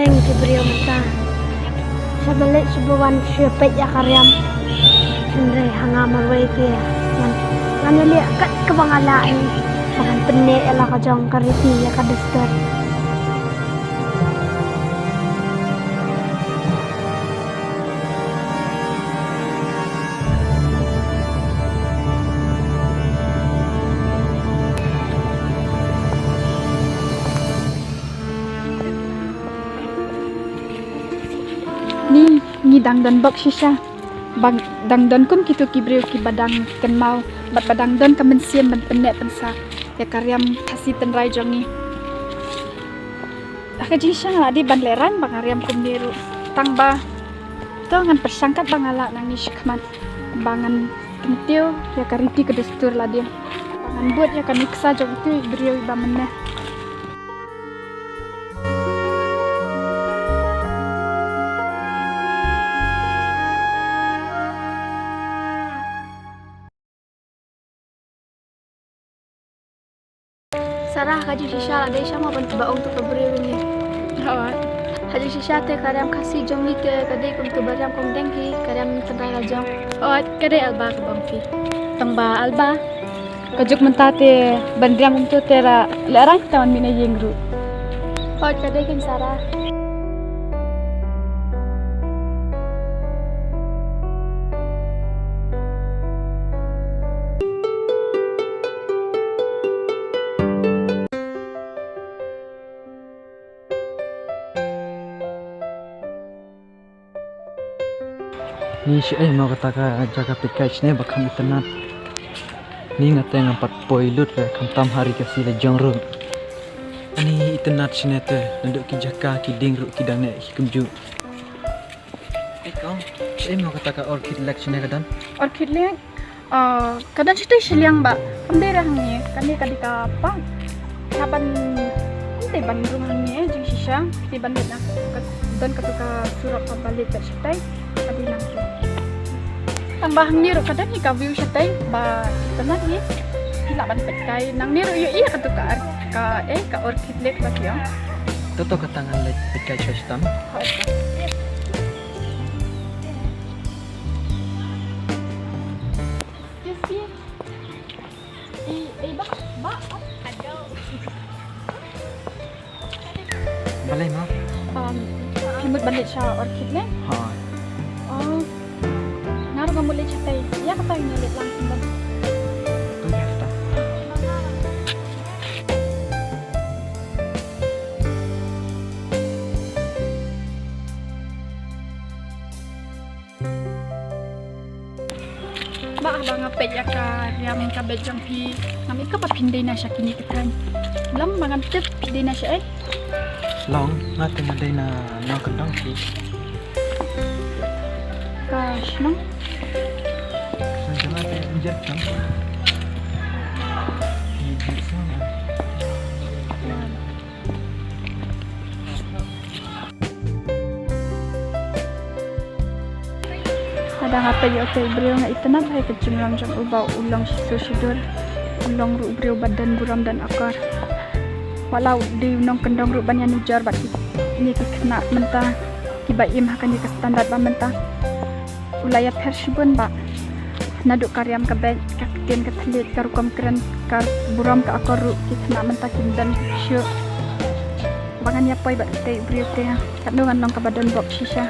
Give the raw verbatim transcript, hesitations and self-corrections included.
Teng ki briew mynta. Sha ba leit sha ba wan shu peit ïa ka riam. Hynrei ha nga marwei te ngan, ngan ïaleh kat kaba nga lah ïa ba ngan pynneh ïa la ka jong ka riti ïa ka dustur. Ni, ngi dang don bok shisha. Bad dang don kum kito ki briew kiba dang kynmaw bad ba dang don ka mynsiem ban pynneh pynsah ïa ka riam Khasi tynrai jong ngi. Ha ka jingshisha nga la dei ban lehraiñ ba nga riam kumne ruh. Tang ba to ngan pyrshang kat ba nga lah nangne shakhmat ba ngan kyntiew ïa ka riti ka dustur lade, ba ngan bud ïa ka nuksa jong ito i briew iba mynne. Sara, ha ka jingshisha la dei shano ban ba ong to ka briew ngi. Hooid. Ha ka jingshisha te ka riam Khasi jong ngi te ka dei kum to ba riam kong deng hi, ka riam tynrai la jong. Hooid, ka dei Alba kaba ong phi. Tang ba Alba, ka juk mynta te ban riam kum to te la lehraiñ te wan mih na ïing ruh. Hooid, ka dei kein Sara. Ni shi ai mo kata ka jaka pyrkhat shane ba kham itynnad. Ni nga te ngam pat poi lut re khamtam ha ri Khasi la jong ruh. Ani itynnad shane te naduh ki jaka ki dieng ruh ki dang neh ki kumjuh. Ei kong, shi ai mo kata ka Orchid Lake shane ka don? Orchid Lake? Ah, ka don shatei shiliang ba. Kam dei re hangne, kane ka dei ka park. Ka ban, kam dei ban rung hangne, jingshisha. Dei ban leit na, ka, don katu ka surok kaba leit bad shatei. Ka dei nang ki. Tang ba hangne ruh ka don hi ka view shatei ba itynnad hi. Phi lah ban peit kai. Nangne ruh ïohi ïa katu ka ar-, ka, eh, ka Orchid Lake ba ki ong. To to kata ngan leit peit kai sha stan. Hooid. Excuse me. Eh, eh, ba, ba, oh. Balei ma? Um, phi mut ban leit sha Orchid Lake? Ha. Oh. Nga ruh nga mut leit shatei. Ïa kata ngin leit lang shen. To ïa kata. Ba haba nga peit ïa ka riam ka beit jong phi, ngam i ka ba phin dei na sha kine ki thaiñ. Long ba ngam tip phi dei na shaei. Long, nga te nga dei na nongkyndong phi. Ka shnong. Shnong jong nga te Injer Khnong. Injer Khnong. Haba nga peit ïa uta u briew nga itynnad bha ïa ka jingrong jong u ba u long shisur shisur. U long ruh u briew ba don burom don akor. Wat la u dei u nongkyndong ruh ban ïanujor bad kine ki khynnah mynta kiba im ha kane ka standard ba mynta. U la ïapher shibun ba naduh ka riam ka beit, ka ktien ka thylliej, ka rukom kren, ka burom ka akor ruh, ki khynnah mynta kim don shuh. Ba ngan ïa poi bad kata u briew te, katno ngan long kaba don bok shisha.